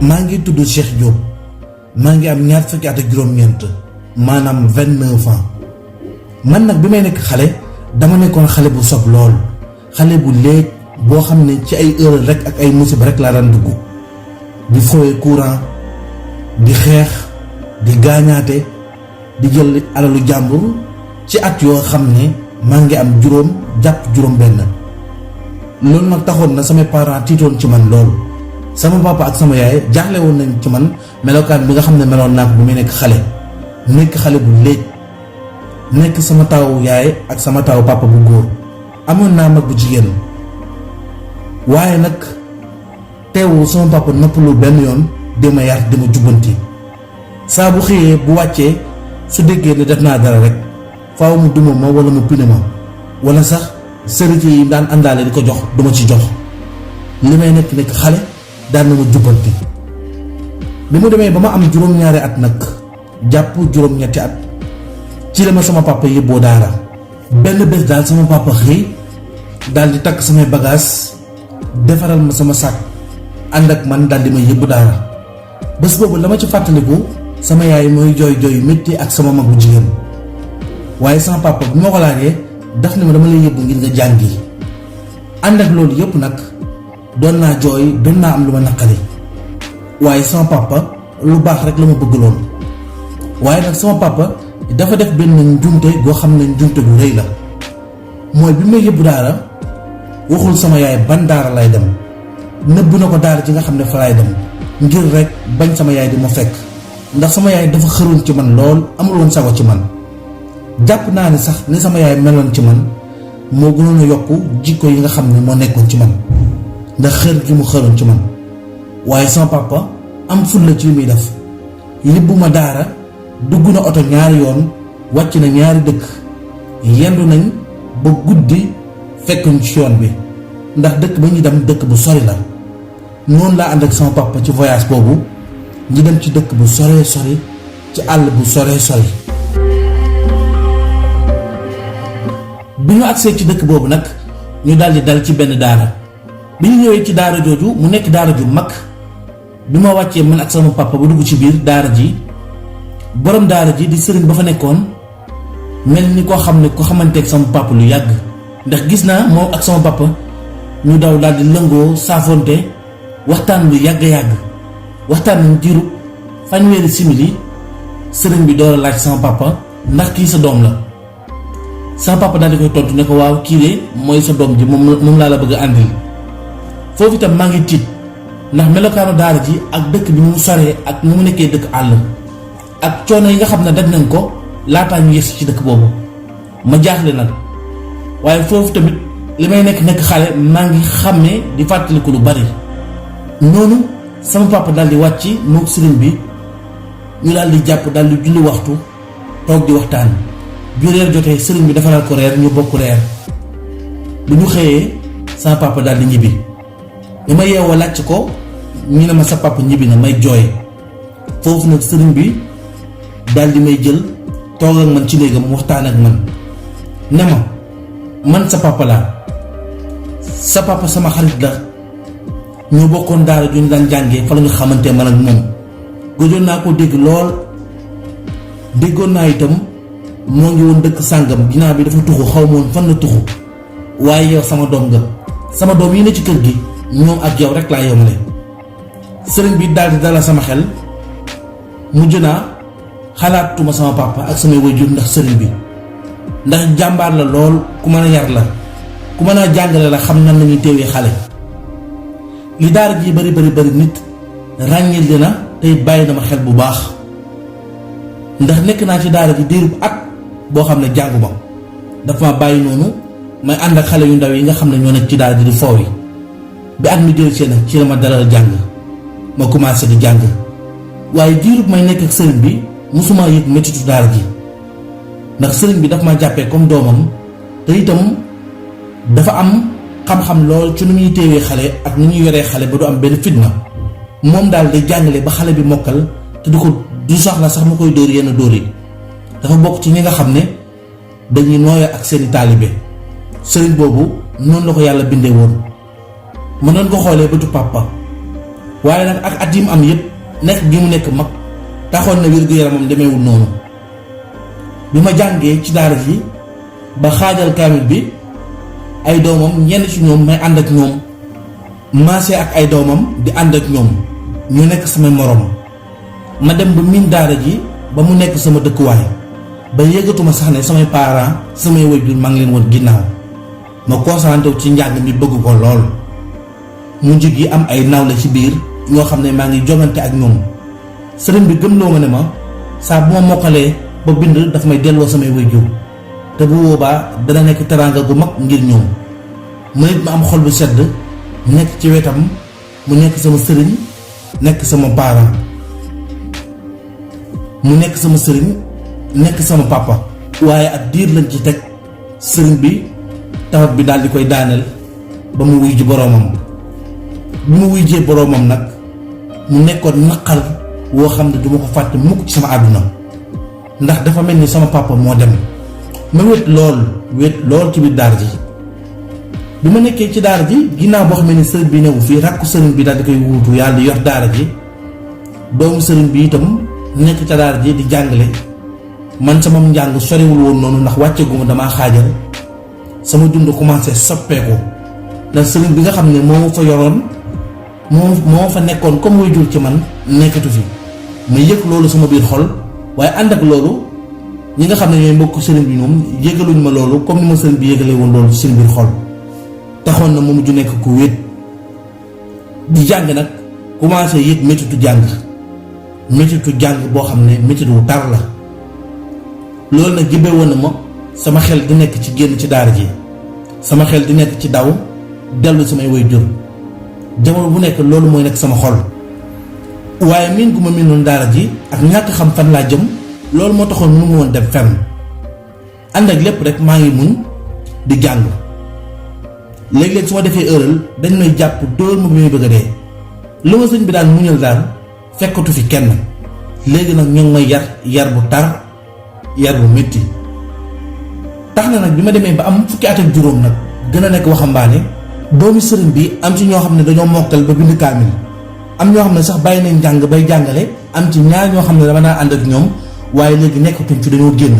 maa ngi tudd Cheikh Diop maa ngi am ñaar fukki at ak juróom-ñeent maanaam 29 ans man nag bi may nekk xale dama nekkoon xale bu sob lool xale bu léeg boo xam ne ci ay heure rek ak ay musiba rek laa daan dugg di fowee courant di xeex di gaañaate di jël alalu jàmbur ci at yoo xam ne maa ngi am juróom jàpp juróom benn loolu nag taxoon na samay parents tiitoon ci man loolu sama papa ak sama yaay jaaxle woon nañ ci man melokaan bi nga xam ne meloon naa ko bu muy nekk xale bu léej nekk sama taawu yaay ak sama taawu papa bu góor amoon naa mag bu jigéen waaye nag teewul sama papa noppalu benn yoon dima yar dima jubbanti saa bu xëyee bu wàccee su déggee ne def naa dara rek faaw mu duma ma wala mu pine ma wala sax sërite yi daan àndaale di ko jox duma ci jox li may nekk xale daan na ma jubbanti bi mu demee ba ma am juróom-ñaari at nag jàpp juróom-ñetti at ci la ma sama papa yóbboo daara benn bés daal sama papa xëy daal di takk samay bagages defaral ma sama sac ànd ak man daal di ma yóbbu daara bés boobu la ma ci fàttaliku sama yaay mooy jooy jooy métti ak sama mag bu jigéen waaye sama papa bi ma ko laajee daf ne ma dama lay yóbbu ngir nga jàngi ànd ak loolu yëpp nag doon naa jooy doon naa am lu ma naqari waaye sama papa lu baax rek la ma bëgg lool waaye nag sama papa dafa def benn njumte goo xam ne njumte gu rëy la mooy bi may yóbbu daara waxul sama yaay ban daara lay dem nëbb na ko daara ji nga xam ne fa lay dem ngir rek bañ sama yaay di ma fekk ndax sama yaay dafa xëroon ci man lool amul woon sago ci man jàpp naa ne sax ni sama yaay meloon ci man moo gënoon a yokk jikko yi nga xam ne moo nekkoon ci man ndax xër gi mu xëroon ci man waaye sama papa am fulla ci li muy def yóbbu ma daara dugg na oto ñaari yoon wàcc na ñaari dëkk yendu nañ ba guddi fekkuñ ci yoon bi ndax dëkk ba ñu dem dëkk bu sori la noonu laa ànd ak sama papa ci voyage boobu ñu dem ci dëkk bu soree sori ci àll bu soree sori bi ñu agsee ci dëkk boobu nag ñu daldi dal ci benn daara bi ñu ñëwee ci daara jooju mu nekk daara ju mag bi ma wàccee man ak sama papa ba dugg ci biir daara ji borom daara ji di sëriñ ba fa nekkoon mel ni koo xam ne ko xamanteeg sama papa lu yàgg ndax gis naa moom ak sama papa ñu daw daldi lëngoo saafonte waxtaan lu yàgg-yàgg waxtaan nañ diiru fanweeri simili sëriñ bi door a laaj sama papa ndax kii sa doom la sama papa daal di koy tontu ne ko waaw kii de mooy sa doom ji moom laa la bëgg a àndil foofu itam maa ngi tiit ndax melokaanu daara ji ak dëkk bi mu soree ak ni mu nekkee dëkk àll ak coono yi nga xam ne daj nañ ko laataa ñu yegsi ci dëkk boobu ma jaaxle nag waaye foofu tamit li may nekk xale maa ngi xàmmee di fàttaliku lu bari noonu sama papa daal di wàcc mook sëriñ bi ñu daal di jàpp daal di julli waxtu toog di waxtaan bi reer jotee sëriñ bi defaral ko reer ñu bokk reer bi ñu xëyee sama papa daal di ñibbi bi ma yeewoo laaj ko ñu ne ma sa papa ñibbi na may jooy foofu nag sëriñ bi daal di may jël toog ak man ci néegam waxtaan ak man ne ma man sa papa laa sa papa sama xarit la ñoo bokkoon daara ju ñu daan jàngee fa la ñu xamante man ak moom gëjoon naa ko dégg lool déggoon naa itam moo ngi woon dëkk sàngam ginnaaw bi dafa tuxu xaw ma woon fan la tuxu waaye yow sama doom nga sama doom yi ne ci kër gi ñoom ak yow rek laa yemale sëriñ bi daal di dalal sama xel mujj naa xalaatuma sama papa ak samay waajur ndax sëriñ bi ndax jàmbaar la lool ku mën a yar la ku mën a jàngale la xam nan lañuy teewee xale li daara ji bari nit ràññeel na tey bàyyi na ma xel bu baax ndax nekk naa ci daara ji diirub at boo xam ne jàngu ma dafa ma bàyyi noonu may ànd ak xale yu ndaw yi nga xam ne ñoo nekk ci daara ji di foow yi bi at mi jël seen nag ci la ma dalal jàng ma commencé di jàng waaye diirub may nekk ak sëriñ bi musuma yëg mettitu daara ji ndax sëriñ bi dafa ma jàppee comme doomam te itam dafa am xam-xam lool ci nu ñuy téewee xale ak nu ñuy yoree xale ba du am benn fitna moom daal day jàngale ba xale bi mokkal te du soxla sax mu koy dóor yenn dóor yi dafa bokk ci ñi nga xam ne dañuy nooyo ak seeni taalibe sëriñ boobu noonu la ko yàlla bindee woon mënoon ko xoolee bëtu papa waaye nag ak at yi mu am yëpp nekk gi mu nekk mag taxoon na wér-gu-yaramam demeewul noonu. bi ma jàngee ci daara ji ba xaajal kaamil bi ay doomam ñenn ci ñoom may ànd ak ñoom maase ak ay doomam di ànd ak ñoom ñu nekk samay morom ma dem ba miin daara ji ba mu nekk sama dëkkuwaay ba yëgatuma sax ne samay parents samay waajur maa ngi leen woon ginnaaw ma concentré ci njàng mi bëgg ko lool. mujj gi am ay nawle ci biir ñoo xam ne maa ngi jogante ak ñoom sëriñ bi gëmloo ma ne ma saa bu ma mokkalee ba bind daf may delloo samay waajur te bu boobaa dana nekk teraanga gu mag ngir ñoom. ma nit ma am xol bu sedd nekk ci wetam mu nekk sama sëriñ nekk sama parent mu nekk sama sëriñ nekk sama papa. waaye ak diir lañ ci teg sëriñ bi tawat bi daal di koy daaneel ba mu wuy ji boroomam. bi mu wuyjee boroomam nag mu nekkoon naqar woo xam ne duma ko fàtte mukk ci sama àdduna ndax dafa mel ni sama papa moo dem. ma wét lool ci biir daara ji. bi ma nekkee ci daara ji ginnaaw boo xam ne sëriñ bi newu fii rakku sëriñ bi daal di koy wuutu yàlla di yor daara ji doomu sëriñ bi itam nekk ca daara ji di jàngale. man sama njàng soriwul woon noonu ndax wàcceguma damaa xaajal sama dund commencé soppeeku ndax sëriñ bi nga xam ne moo fa yoroon moo fa nekkoon comme way jur ci man nekkatu fi. ma yëg loolu sama biir xol waaye ànd ak loolu ñi nga xam ne ñooy mbokk sëriñ bi ñoom yëgaluñ ma loolu comme ni ma sëriñ bi yëgalee woon loolu ci seen biir xol. taxoon na mu mujj nekk ku wéet di jàng nag commencé yëg métitu jàng boo xam ne métit wu tar la. loolu nag jibbe woon na ma sama xel di nekk ci génn ci daara ji sama xel di nekk ci daw dellu samay waajur jamono bu nekk loolu mooy nekk sama xol. waaye miin gu ma miinoon daara ji ak ñàkk xam fan laa jëm loolu moo taxoon mënu ma woon dem fenn ànd ak lépp rek maa ngi muñ di jàng. léeg-léeg su ma defee erreur dañ may jàpp dóor ma bi muy bëgg a dee lu ma sëñ bi daan muñal daal fekkatu fi kenn. léegi nag ñu ngi may yar bu tar yar bu métti tax na nag bi ma demee ba am fukki at ak juróom nag gën a nekk waxambaane doomi sëriñ bi am ci ñoo xam ne dañoo mokkal ba bind kaamil am ñoo xam ne sax bàyyi nañ jàng bay jàngale am ci ñaar ñoo xam ne dama naa ànd ak ñoom waaye léegi nekkatuñ ci dañoo génn.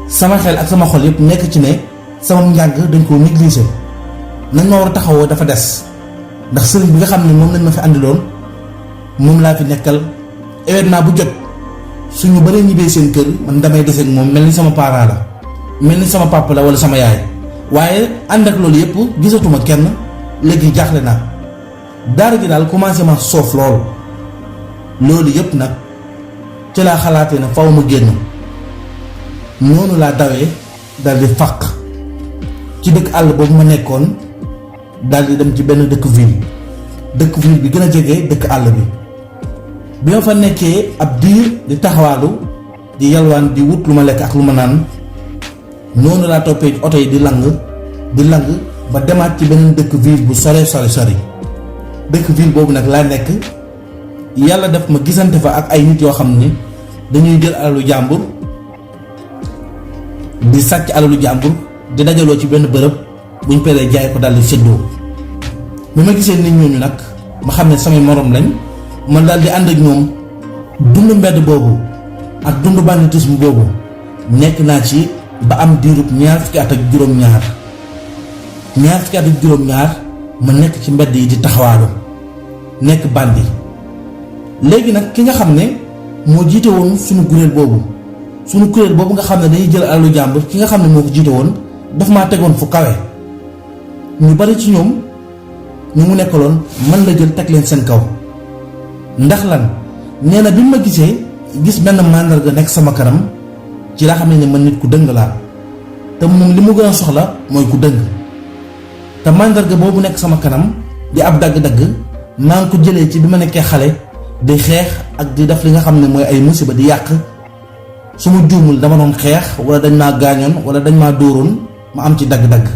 sama xel ak sama xol yëpp nekk ci ne sama njàng dañ koo négligé nañ ma war a taxawoo dafa des ndax sëriñ bi nga xam ne moom lañ ma fi àndiloon moom laa fi nekkal événement bu jot suñu bëree ñibbee seen kër man damay des ak moom mel ni sama parent la mel ni sama papa la wala sama yaay. waaye ànd ak loolu yëpp gisatuma kenn léegi jaaxle naa daara ji daal commencé ma soof loolu yëpp nag ci laa xalaatee ne faw ma génn. noonu laa dawee dal di fàq ci dëkk àll boobu ma nekkoon dal di dem ci benn dëkk ville bi gën a jege dëkk àll bi ma fa nekkee ab diir di taxawaalu di yalwaan di wut lu ma lekk ak lu ma naan noonu laa toppee oto yi di lang ba demaat ci beneen dëkk ville bu sori dëkk ville boobu nag laa nekk yàlla def ma gisante fa ak ay nit yoo xam ne dañuy jël alalu jàmbur di sàcc alalu jàmbur di dajaloo ci benn bërëb buñ paree jaay ko daldi séddoo. bi ma gisee nit ñooñu nag ma xam ne samay morom lañ ma daldi ànd ak ñoom dund mbedd boobu ak dund banditisme boobu nekk naa ci ba am diirub ñaar fukki at ak juróom-ñaar ma nekk ci mbedd yi di taxawaalu nekk bandi. léegi nag ki nga xam ne moo jiite woon suñu kuréel boobu nga xam ne dañuy jël alalu jàmbur ki nga xam ne moo ko jiite woon daf maa tegoon fu kawe. ñu bari ci ñoom ñu mu nekkaloon man la jël teg leen seen kaw ndax lan nee na bi ma gis benn màndarga nekk sama kanam ci laa xam ne man nit ku dëng laa te moom li mu gën a soxla mooy ku dëng. te màndarga boobu nekk sama kanam di ab dagg-dagg maa ngi ko jëlee ci bi ma nekkee xale di xeex ak di def li nga xam ne mooy ay musiba di yàq. su ma juumul dama doon xeex wala dañ maa gaañoon wala dañ maa dóoroon ma am ci dagg-dagg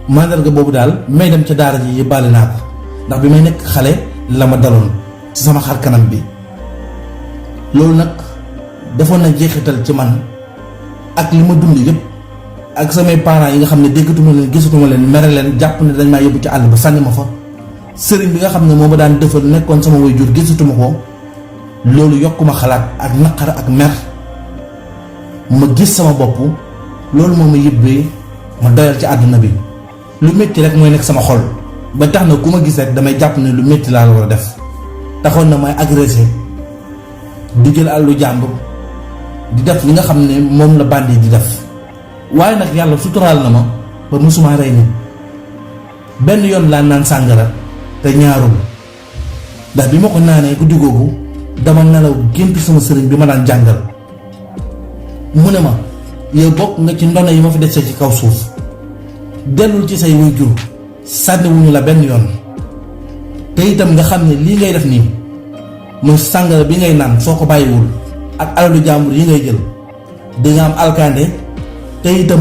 mandarga boobu daal may dem ca daara ji yëbbaale naa ko ndax bi may nekk xale la ma daloon ci sama xar kanam bi. loolu nag defoon na jeexital ci man ak li ma dund yëpp ak samay parents yi nga xam ne déggatuma leen gisatuma leen mere leen jàpp ne dañ maa yóbbu ci àll ba sànni ma fa sëriñ bi nga xam ne moo ma daan defal nekkoon sama waajur gisatuma ko loolu yokkuma xalaat ak naqar ak mer ma gis sama bopp loolu moo ma yëbbee ma doyal ci àdduna bi lu métti rek mooy nekk sama xol ba tax na ku ma gis rek damay jàpp ne lu métti laa la war a def taxoon na may agressé di jël àllu jàmbur di def li nga xam ne moom la bandi di def waaye nag yàlla suturaal na ma ba musuma rey nit benn yoon laa naan sàngara te ñaarul ndax bi ma ko naanee guddi googu dama nelaw gént sama sëriñ bi ma daan jàngal mu ne ma yow bokk nga ci ndono yi ma fi desee ci kaw suuf dellul ci say waajur sànniwuñu la benn yoon te itam nga xam ne lii ngay def nii muy sàngara bi ngay naan soo ko bàyyiwul ak alalu jàmbur yi ngay jël di nga am alkaande te itam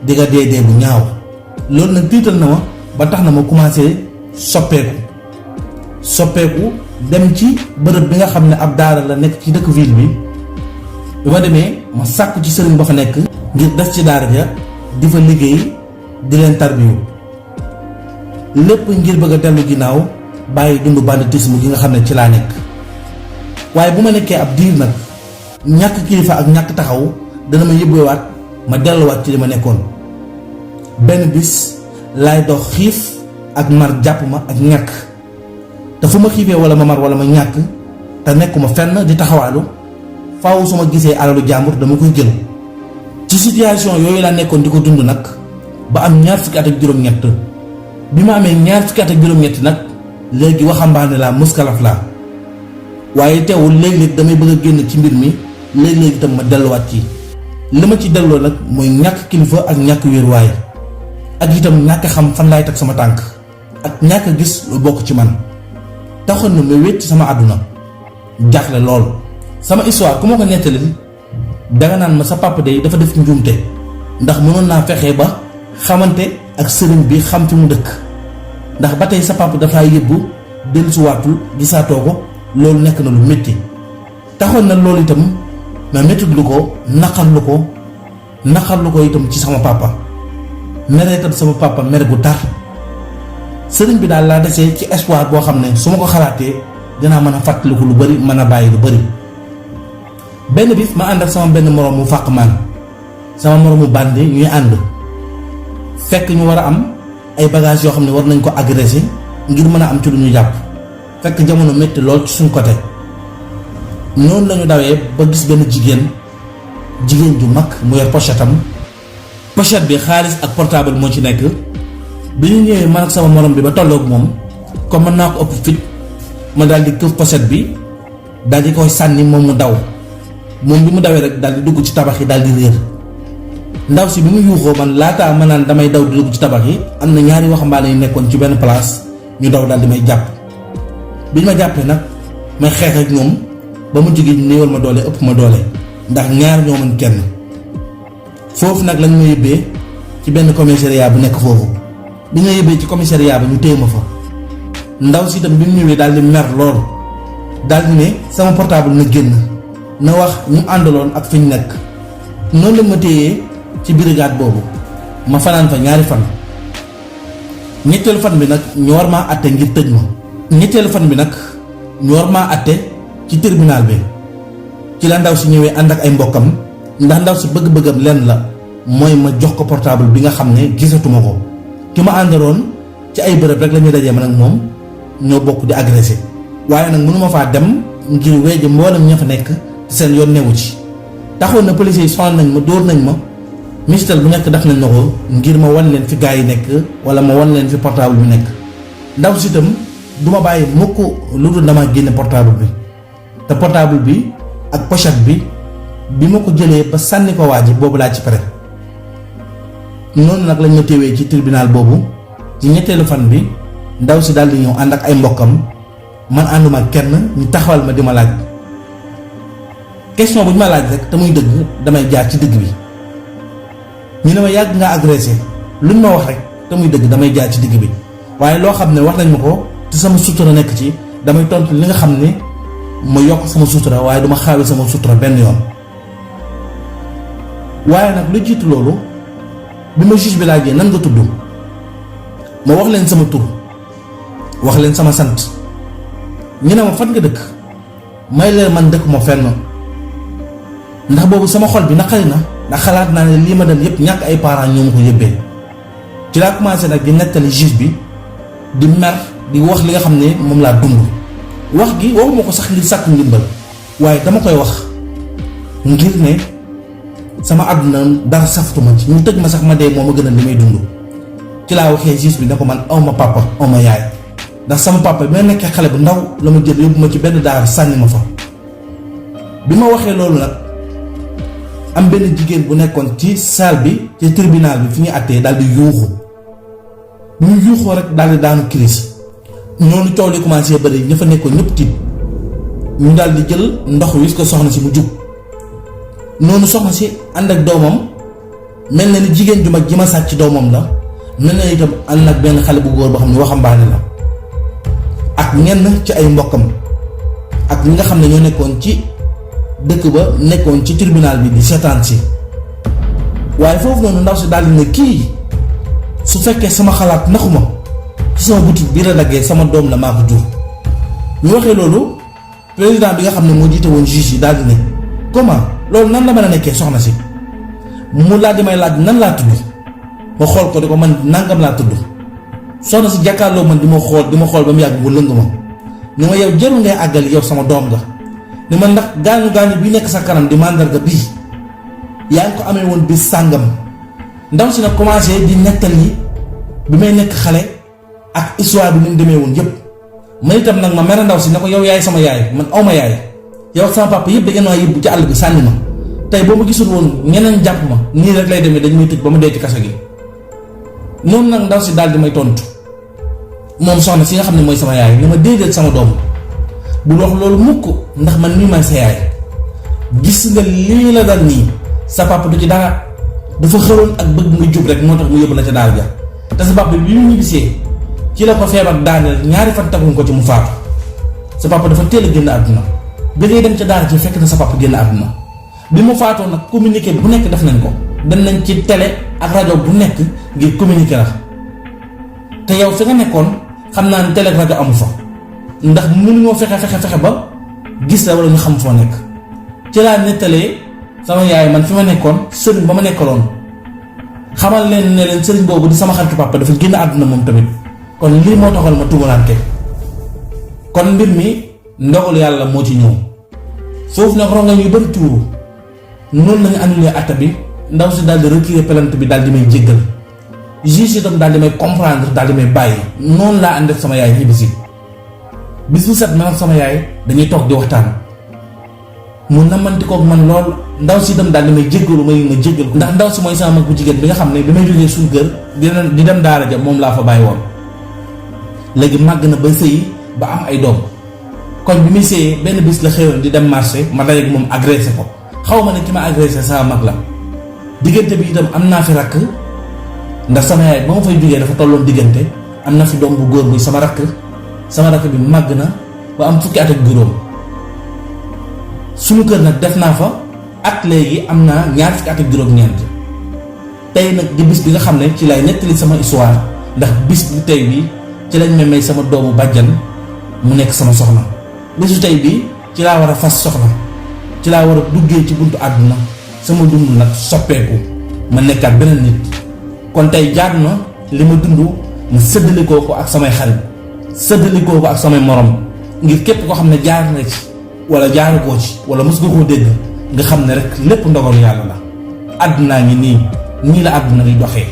di nga dee bu ñaaw loolu nag tiital na ma ba tax na ma commencé soppeeku dem ci bërëb bi nga xam ne ab daara la nekk ci dëkk ville bi ma demee ma sàkku ci sëriñ ba fa nekk ngir def ci daara ja di fa liggéey di leen tarbiyu lépp ngir bëgg a dellu ginnaaw bàyyi dund banditisme gi nga xam ne ci laa nekk waaye bu ma nekkee ab diir nag ñàkk kilifa ak ñàkk taxaw dana ma yëbbewaat ma delluwaat ci li ma nekkoon benn bis laay dox xiif ak mar jàpp ma ak ñàkk te fu ma xiifee wala ma mar wala ma ñàkk te nekkuma fenn di taxawaalu faaw su ma gisee alalu jàmbur dama koy jël ci situation yooyu laa nekkoon di ko dund nag ba am ñaar fukki at ak juróom-ñett bi ma amee ñaar fukki at ak juróom-ñett nag léegi waxambaane laa muskalaf laa waaye teewul léeg-léeg damay bëgg a génn ci mbir mi léeg-léeg itam ma delluwaat ci li ma ci delloo nag mooy ñàkk kilifa ak ñàkk wéeruwaay ak itam ñàkk xam fan laay teg sama tànk ak ñàkk gis lu bokk ci man taxoon na ma wéet ci sama àdduna jaaxle lool sama histoire ku ma ko nettali danga naan ma sa papa de dafa def njuumte ndax mënoon naa fexe ba xamante ak sëriñ bi xam fi mu dëkk ndax ba tey sa papa dafaa yëbbu dellusiwaatul gisaatoo ko loolu nekk na lu métti taxoon na loolu itam ma méttitlu ko naqarlu ko itam ci sama papa mere itam sama papa mere gu tar sëriñ bi daal laa desee ci espoir boo xam ne su ma ko xalaatee dinaa mën a fàttaliku lu bari mën a bàyyi lu bari benn bis ma ànd ak sama benn moroom mu fàq maan sama moroomu bandi ñuy ànd fekk ñu war a am ay bagages yoo xam ne war nañ ko agressé ngir mën a am ci lu ñu jàpp fekk jamono métti lool ci suñ côté noonu lañu dawee ba gis benn jigéen ju mag mu yor pochette bi xaalis ak portable moo ci nekk bi ñu ñëwee man ak sama morom bi ba tolloog moom comme mën naa ko ëpp fit ma daal di këf pochette bi daal di koy sànni moom mu daw moom bi mu dawee rek daal di dugg ci tabax yi daal di réer ndaw si bi mu yuuxoo man laataa ma naan damay daw di dugg ci tabax yi am na ñaari waxambaane yu nekkoon ci benn place ñu daw daal di may jàpp bi ñu ma jàppee nag may xeex ak ñoom ba mu jigéen néewal ma doole ëpp ma doole ndax ñaar ñoo mën kenn foofu nag lañ ma yóbbee ci benn commissariat bu nekk foofu bi nga yóbbee ci commissariat ba ñu téye ma fa ndaw si itam bi mu ñëwee daal di mer lool daal di ne sama portable na génn na wax ñu àndaloon ak fi ñu nekk noonu la ma téyee ci brigade boobu ma fanaan fa ñaari fan ñetteelu fan bi nag ñu war maa àtte ngir tëj ma ñetteelu fan bi nag ñu war maa àtte ci tribunal bi ci la ndaw si ñëwee ànd ak ay mbokkam ndax ndaw si bëgg-bëggam lenn la mooy ma jox ko portable bi nga xam ne gisatuma ko ki ma àndaloon ci ay bërëb rek la ñuy dajee man ak moom ñoo bokk di agressé waaye nag mënuma faa dem ngir weeje mboolem ña fa nekk seen yoon newu ci taxoon na policiers yi sonal nañ ma dóor nañ ma mistel bu nekk def nañ na ko ngir ma wan leen fi gaa yi nekk wala ma wan leen fi portable bi nekk ndaw si itam du ma bàyyi mukk lu dul dama génne portable bi te portable bi ak pochette bi ma ko jëlee ba sànni ko waa ji boobu laa ci pare noonu nag lañ ma téewee ci tribunal boobu ci ñetteelu fan bi ndaw si daal di ñëw ànd ak ay mbokkam man ànduma kenn ñu taxawal ma di ma laaj question bu ñu ma laaj rek te muy dëgg damay jaar ci digg bi ñu ne ma yàgg nga agressé luñ ma wax rek te muy dëgg damay jaar ci digg bi waaye loo xam ne wax nañ ma ko te sama sutura nekk ci damay tontu li nga xam ne ma yokk sama sutura waaye duma xaawi sama sutura benn yoon waaye nag lu jiitu loolu bi ma juge bi laajee nan nga tudd ma wax leen sama tur wax leen sama sant ñu ne ma fan nga dëkk may leen man dëkkuma fenn ndax boobu sama xol bi naqari na ndax xalaat naa ne lii ma dem yëpp ñàkk ay parents ñoo ma ko yëbbee ci laa commencé nag di nettali juge bi di mer di wax li nga xam ne moom laa dund wax gi waxuma ko sax ngir sàkku ndimbal waaye dama koy wax ngir ne sama àdduna dara saftuma ci ñu tëj ma sax ma dee moo ma gën a li may dund ci laa waxee juge bi ne ko man awma papa awma yaay ndax sama papa bi ma nekkee xale bu ndaw la ma jël yóbbu ma ci benn daara sànni ma fa bi ma waxee loolu nag am benn jigéen bu nekkoon ci salle bi ci tribunal bi fi ñuy àttee daal di yuuxu bi mu yuuxoo rek daal di daanu crise noonu coow li commencé bëri ña fa nekkoon ñëpp tiit ñu daal di jël ndox wis ko soxna si mu jug noonu soxna si ànd ak doomam mel na ni jigéen ju mag ji ma sàcc doomam la mel na itam ànd ak benn xale bu góor boo xam ne waxambaane la ak ñenn ci ay mbokkam ak ñi nga xam ne ñoo nekkoon ci dëkk ba nekkoon ci tribunal bi di seetaan si waaye foofu noonu ndaw si daal di ne kii su fekkee sama xalaat naxuma ci sama boutique bii la daggee sama doom la maa ko jur ñu waxee loolu président bi nga xam ne moo jiite woon juge yi daal di ne comment loolu nan la mën a nekkee soxna si mu laaj di may laaj nan laa tudd ma xool ko di ko man nangam laa tudd soxna si jàkkaarloo man di ma xool ba mu yàgg mu lëng ma ni ma yow jëru ngay àggali yow sama doom nga ni ma ndax gaañu bi nekk sa kanam di màndarga bii yaa ngi ko amee woon bis sàngam ndaw si nag commencé di nettali bi may nekk xale ak histoire bi ni mu demee woon yëpp man itam nag ma mere ndaw si ne ko yow yaay sama yaay man awma yaay yow ak sama papa yëpp da ngeen maa yóbbu ci àll bi sànni ma tey boo ma gisul woon ñeneen jàpp ma nii rek lay demee dañ may tëj ba ma dee ci kaso gi noonu nag ndaw si daal di may tontu moom soxna si nga xam ne mooy sama yaay ni ma déedéet sama doom bul wax loolu mukk ndax man mii may sa yaay gis nga lii la dal nii sa papa du ci dara dafa xëroon ak bëgg nga jub rek moo tax mu yóbbu la ca daal ja te sa papa bi mu ñibbisee ci la ko feebar daaneel ñaari fan taguñ ko ci mu faatu sa papa dafa teel a génn àdduna bi ngay dem ca daara ci fekk na sa papa génn àdduna bi mu faatoo nag communiqué bu nekk def nañ ko dem nañ ci télé ak rajo bu nekk ngir communiqué la te yow fi nga nekkoon xam naa ne télé ak rajo amu fa ndax mënuñoo fexe ba gis la wala ñu xam foo nekk ci laa nettalee sama yaay man fi ma nekkoon sëriñ ba ma nekkaloon xamal leen ne leen sëriñ boobu di sama xaritu papa dafa génn àdduna moom tamit kon lii moo taxal ma tuumalaante kon mbir mi ndogalu yàlla moo ci ñëw foofu nag ronga ñuy bari tuuru noonu lañu annulé atta bi ndaw si daal di retirer plainte bi daal di may jéggal juge itam daal di may comprendre daal di may bàyyi noonu laa ànd ak sama yaay ñibbisi bis bu set man ak sama yaay dañuy toog di waxtaan mu namanti kook man lool ndaw si itam daal di may jéggalu ma jéggal ko ndax ndaw si mooy sama mag bu jigéen bi nga xam ne bi may jógee suñu kër di dem daara ja moom laa fa bàyyi woon léegi màgg na ba sëyi ba am ay doom koñ bi muy sëyee benn bis la xëyoon di dem marché ma dajeek moom agressé ko xaw ma ne ki ma agressé sama mag la diggante bi itam am naa fi rakk ndax sama yaay ba ma fay jógee dafa tolloon diggante am na fi doom bu góor buy sama rakk bi màgg na ba am fukki at ak juróom suñu kër nag def naa fa at léegi am naa ñaar fukki at ak juróom-ñeent tey nag di bis bi nga xam ne ci lay nettali sama histoire ndax bis bu tey bi ci lañ ma may sama doomu bàjjan mu nekk sama soxna bisu tey bi ci laa war a fas soxna ci laa war a duggee ci buntu àdduna sama dund nag soppeeku ma nekkaat beneen nit kon tey jaadu na li ma dund ma séddalikoo ko ak samay xarit séddalikoo ko ak samay morom ngir képp koo xam ne jaar na ci wala jaaru koo ci wala mos nga koo dégg nga xam ne rek lépp ndogalu yàlla la àddunaa ngi nii la àdduna di doxee